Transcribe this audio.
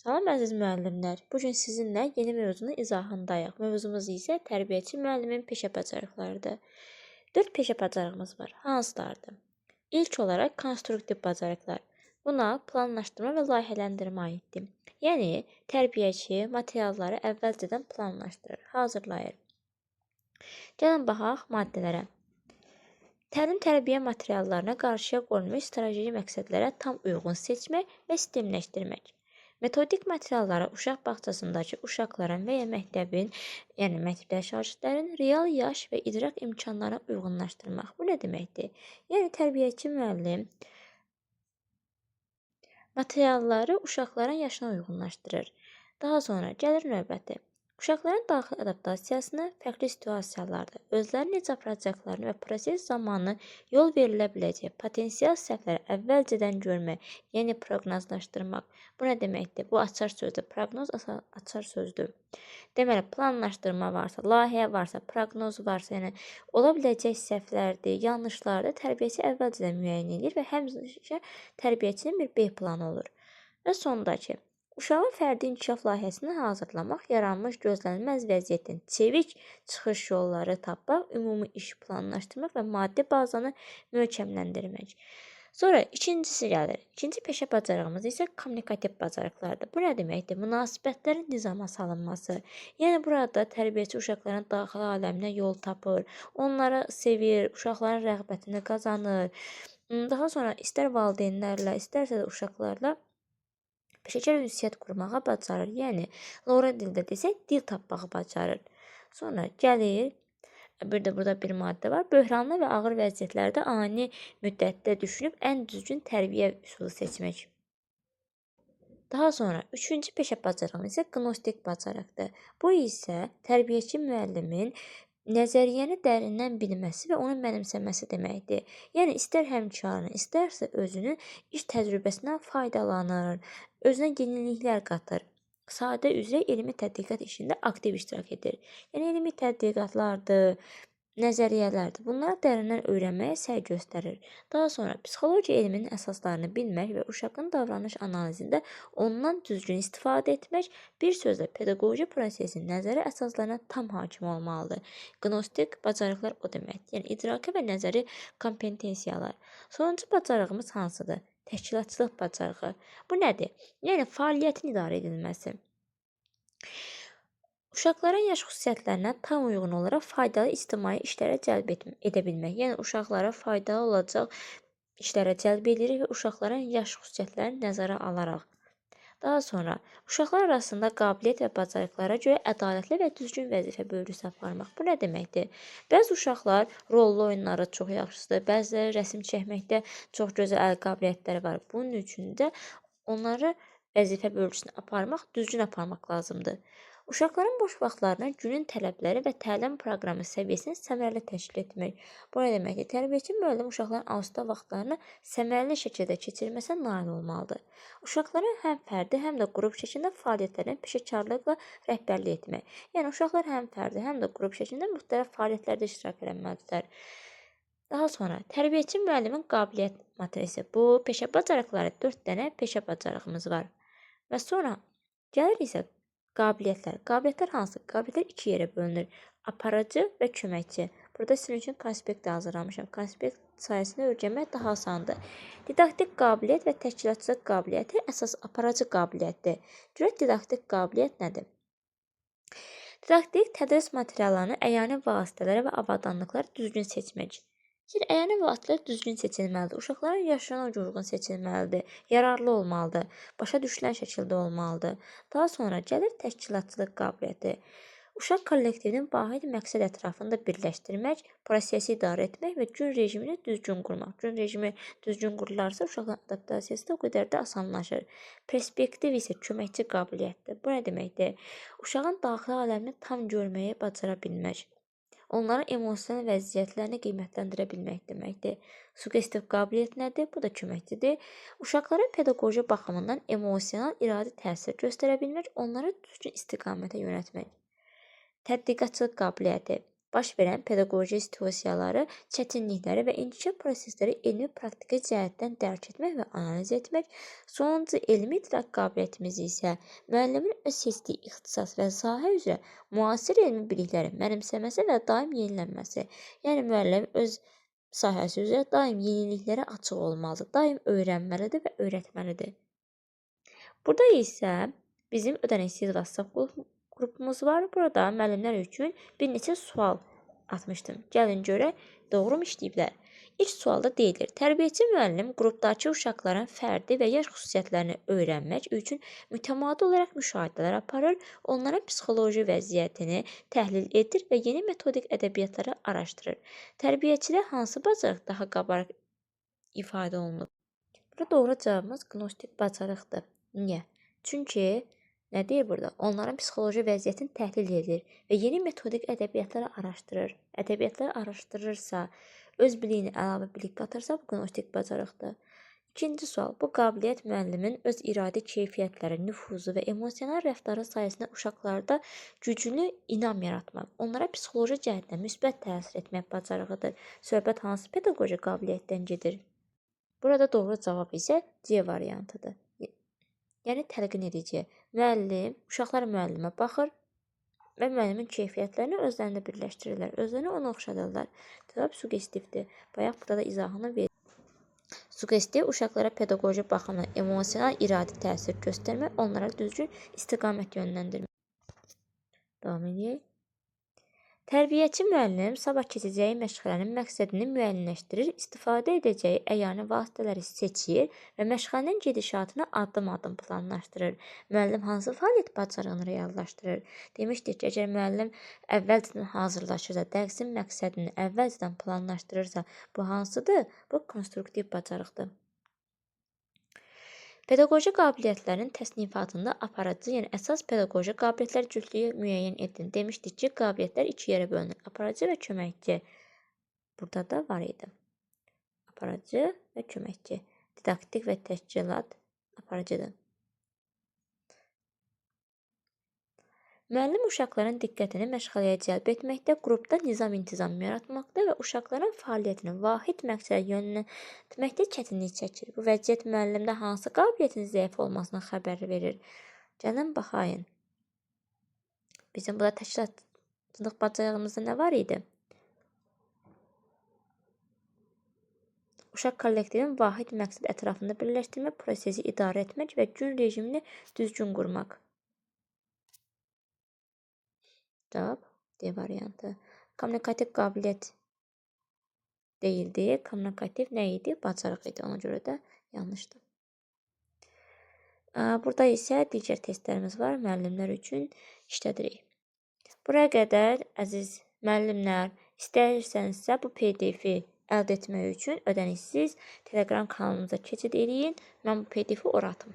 Salam əziz müəllimlər. Bu gün sizinlə yeni mövzunun izahındayıq. Mövzumuz isə tərbiyəçi müəllimin peşə bacarıqlarıdır. 4 peşə bacarığımız var. Hansılardır? İlk olaraq konstruktiv bacarıqlar. Buna planlaşdırma və layihələndirmə aiddir. Yəni tərbiyəçi materialları əvvəlcədən planlaşdırır, hazırlayır. Gəlin baxaq maddələrə. Təlim-tərbiyə materiallarına qarşıya qoyulmuş strateji məqsədlərə tam uyğun seçmək və sistemləşdirmək. Metodik materialları uşaq bağçasındakı uşaqların və ya məktəbin, yəni məktəbdə şagirdlərin real yaş və idrak imkanlarına uyğunlaşdırmaq. Bu nə deməkdir? Yəni tərbiyəçi müəllim materialları uşaqların yaşına uyğunlaşdırır. Daha sonra gəlir növbəti. Uşaqların daxili adaptasiyasını fərqli situasiyalarda özlərini necə aparacaqlarını və proses zamanı yol verilə biləcək potensial səhvləri əvvəlcədən görmək, yəni proqnozlaşdırmaq. Bu nə deməkdir? Bu açar sözdür. Proqnoz açar sözdür. Deməli, planlaşdırma varsa, layihə varsa, proqnoz varsa, yəni ola biləcək səhvlərdir, yanlışlardır, tərbiyəçi əvvəlcədən müəyyən edir və həmişə tərbiyəçinin bir B planı olur. Və sondakı uşağın fərdi inkişaf layihəsini hazırlamaq, yaranmış gözlənilməz vəziyyətdən çevik çıxış yolları tapmaq, ümumi iş planlaşdırmaq və maddi bazanı möhkəmləndirmək. Sonra ikincisi gəlir. İkinci peşə bacarığımız isə kommunikativ bacarıqlardır. Bu nə deməkdir? Münasibətlərin nizama salınması. Yəni burada tərbiyəçi uşaqların daxili aləminə yol tapır, onları sevir, uşaqların rəğbətini qazanır. Daha sonra istər valideynlərlə, istərsə də uşaqlarla peşəkar ünsiyyət qurmağa bacarır. Yəni, lora dildə desək, dil tapmağı bacarır. Sonra gəlir, bir də burada bir maddə var. Böhranlı və ağır vəziyyətlərdə ani müddətdə düşünüb ən düzgün tərbiyə üsulu seçmək. Daha sonra üçüncü peşə bacarığımız isə qnostik bacarıqdır. Bu isə tərbiyəçi müəllimin nəzəriyyəni dərindən bilməsi və onu mənimsəməsi deməkdir. Yəni istər həmkarını, istərsə özünün iş təcrübəsindən faydalanır, özünə yeniliklər qatır. Sadə üzrə elmi tədqiqat işində aktiv iştirak edir. Yəni elmi tədqiqatlardır, nəzəriyyələrdir. Bunları dərindən öyrənməyə səy göstərir. Daha sonra psixologiya elminin əsaslarını bilmək və uşağın davranış analizində ondan düzgün istifadə etmək, bir sözlə pedaqoji prosesin nəzəri əsaslarına tam hakim olmalıdır. Qnostik bacarıqlar o deməkdir. Yəni idraki və nəzəri kompetensiyalar. Sonuncu bacarığımız hansıdır? Təşkilatçılıq bacarığı. Bu nədir? Yəni fəaliyyətin idarə edilməsi. Uşaqların yaş xüsusiyyətlərinə tam uyğun olaraq faydalı ictimai işlərə cəlb edə bilmək. Yəni uşaqlara faydalı olacaq işlərə cəlb edirik və uşaqların yaş xüsusiyyətlərini nəzərə alaraq. Daha sonra uşaqlar arasında qabiliyyət və bacarıqlara görə ədalətli və düzgün vəzifə bölgüsü aparmaq. Bu nə deməkdir? Bəzi uşaqlar rollu oyunları çox yaxşıdır, bəziləri rəsm çəkməkdə çox gözəl əl qabiliyyətləri var. Bunun üçün də onları vəzifə bölgüsünü aparmaq, düzgün aparmaq lazımdır. Uşaqların boş vaxtlarını günün tələbləri və təlim proqramı səviyyəsini səmərəli təşkil etmək. Bu nə deməkdir? Tərbiyəçi müəllim uşaqların asudə vaxtlarını səmərəli şəkildə keçirməsinə nail olmalıdır. Uşaqların həm fərdi, həm də qrup şəklində fəaliyyətlərinə peşəkarlıqla rəhbərlik etmək. Yəni uşaqlar həm fərdi, həm də qrup şəklində müxtəlif fəaliyyətlərdə iştirak etməlidirlər. Daha sonra tərbiyəçi müəllimin qabiliyyət matrisi. Bu peşə bacarıqları 4 dənə peşə bacarığımız var. Və sonra gəlir isə qabiliyyətlər. Qabiliyyətlər hansı? Qabiliyyətlər iki yerə bölünür. Aparıcı və köməkçi. Burada sizin üçün konspekt hazırlamışam. Konspekt sayəsində öyrənmək daha asandır. Didaktik qabiliyyət və təşkilatçılıq qabiliyyəti əsas aparıcı qabiliyyətdir. Görək didaktik qabiliyyət nədir? Didaktik tədris materiallarını əyani vasitələrə və avadanlıqları düzgün seçmək. Yəni, əyani vasitələr düzgün seçilməlidir. Uşaqların yaşına uyğun seçilməlidir, yararlı olmalıdır, başa düşülən şəkildə olmalıdır. Daha sonra gəlir təşkilatçılıq qabiliyyəti. Uşaq kollektivinin vahid məqsəd ətrafında birləşdirmək, prosesi idarə etmək və gün rejimini düzgün qurmaq. Gün rejimi düzgün qurularsa, uşaqların adaptasiyası da o qədər də asanlaşır. Perspektiv isə köməkçi qabiliyyətdir. Bu nə deməkdir? Uşağın daxili aləmini tam görməyi bacara bilmək. Onların emosional vəziyyətlərini qiymətləndirə bilmək deməkdir. Sugestiv qabiliyyət nədir? Bu da köməkçidir. Uşaqlara pedaqoji baxımından emosional iradi təsir göstərə bilmək, onları düzgün istiqamətə yönəltmək. Tədqiqatçılıq qabiliyyəti. Baş verən pedaqoji situasiyaları, çətinlikləri və inkişaf prosesləri elmi praktiki cəhətdən dərk etmək və analiz etmək. Sonuncu elmi idrak qabiliyyətimiz isə müəllimin öz seçdiyi ixtisas və sahə üzrə müasir elmi bilikləri mənimsəməsi və daim yenilənməsi. Yəni müəllim öz sahəsi üzrə daim yeniliklərə açıq olmalıdır, daim öyrənməlidir və öyrətməlidir. Burada isə bizim ödənişsiz WhatsApp qrupumuz var. Burada müəllimlər üçün bir neçə sual atmışdım. Gəlin görək, doğru mu işləyiblər? İlk sualda deyilir, tərbiyəçi müəllim qrupdakı uşaqların fərdi və yaş xüsusiyyətlərini öyrənmək üçün mütəmadi olaraq müşahidələr aparır, onların psixoloji vəziyyətini təhlil edir və yeni metodik ədəbiyyatları araşdırır. Tərbiyəçidə hansı bacarıq daha qabarıq ifadə olunub? Burada doğru cavabımız qnostik bacarıqdır. Niyə? Çünki nə deyir burada? Onların psixoloji vəziyyətini təhlil edir və yeni metodik ədəbiyyatları araşdırır. Ədəbiyyatları araşdırırsa, öz biliyini əlavə bilik qatırsa, bu qnostik bacarıqdır. İkinci sual. Bu qabiliyyət müəllimin öz iradi keyfiyyətləri, nüfuzu və emosional rəftarı sayəsində uşaqlarda güclü inam yaratmaq, onlara psixoloji cəhətdən müsbət təsir etmək bacarığıdır. Söhbət hansı pedaqoji qabiliyyətdən gedir? Burada doğru cavab isə C variantıdır. Yəni təlqin edici. Müəllim, uşaqlar müəllimə baxır və müəllimin keyfiyyətlərini özlərində birləşdirirlər. Özlərini ona oxşadırlar. Cavab sugestivdir. Bayaq burada da izahını verir. Sugestiv uşaqlara pedaqoji baxımdan emosional iradi təsir göstərmək, onlara düzgün istiqamət yönləndirmək. Davam edək. Tərbiyəçi müəllim sabah keçəcəyi məşğələnin məqsədini müəyyənləşdirir, istifadə edəcəyi əyani vasitələri seçir və məşğələnin gedişatını addım-addım planlaşdırır. Müəllim hansı fəaliyyət bacarığını reallaşdırır? Demişdik ki, əgər müəllim əvvəlcədən hazırlaşırsa, dərsin məqsədini əvvəlcədən planlaşdırırsa, bu hansıdır? Bu konstruktiv bacarıqdır. Pedaqoji qabiliyyətlərin təsnifatında aparıcı, yəni əsas pedaqoji qabiliyyətlər cütlüyü müəyyən edin. Demişdik ki, qabiliyyətlər iki yerə bölünür. Aparıcı və köməkçi. Burada da var idi. Aparıcı və köməkçi. Didaktik və təşkilat aparıcıdır. Müəllim uşaqların diqqətini məşğələyə cəlb etməkdə, qrupda nizam-intizam yaratmaqda və uşaqların fəaliyyətini vahid məqsədə yönəltməkdə çətinlik çəkir. Bu vəziyyət müəllimdə hansı qabiliyyətin zəif olmasına xəbər verir? Gəlin baxayın. Bizim burada təşkilatçılıq bacarığımızda nə var idi? Uşaq kollektivin vahid məqsəd ətrafında birləşdirmə, prosesi idarə etmək və gün rejimini düzgün qurmaq. Cavab D variantı. Kommunikativ qabiliyyət deyildi. Kommunikativ nə idi? Bacarıq idi. Ona görə də yanlışdır. Burada isə digər testlərimiz var. Müəllimlər üçün işlədirik. Buraya qədər əziz müəllimlər, istəyirsənizsə bu PDF-i əldə etmək üçün ödənişsiz Telegram kanalımıza keçid eləyin. Mən bu PDF-i ora atım.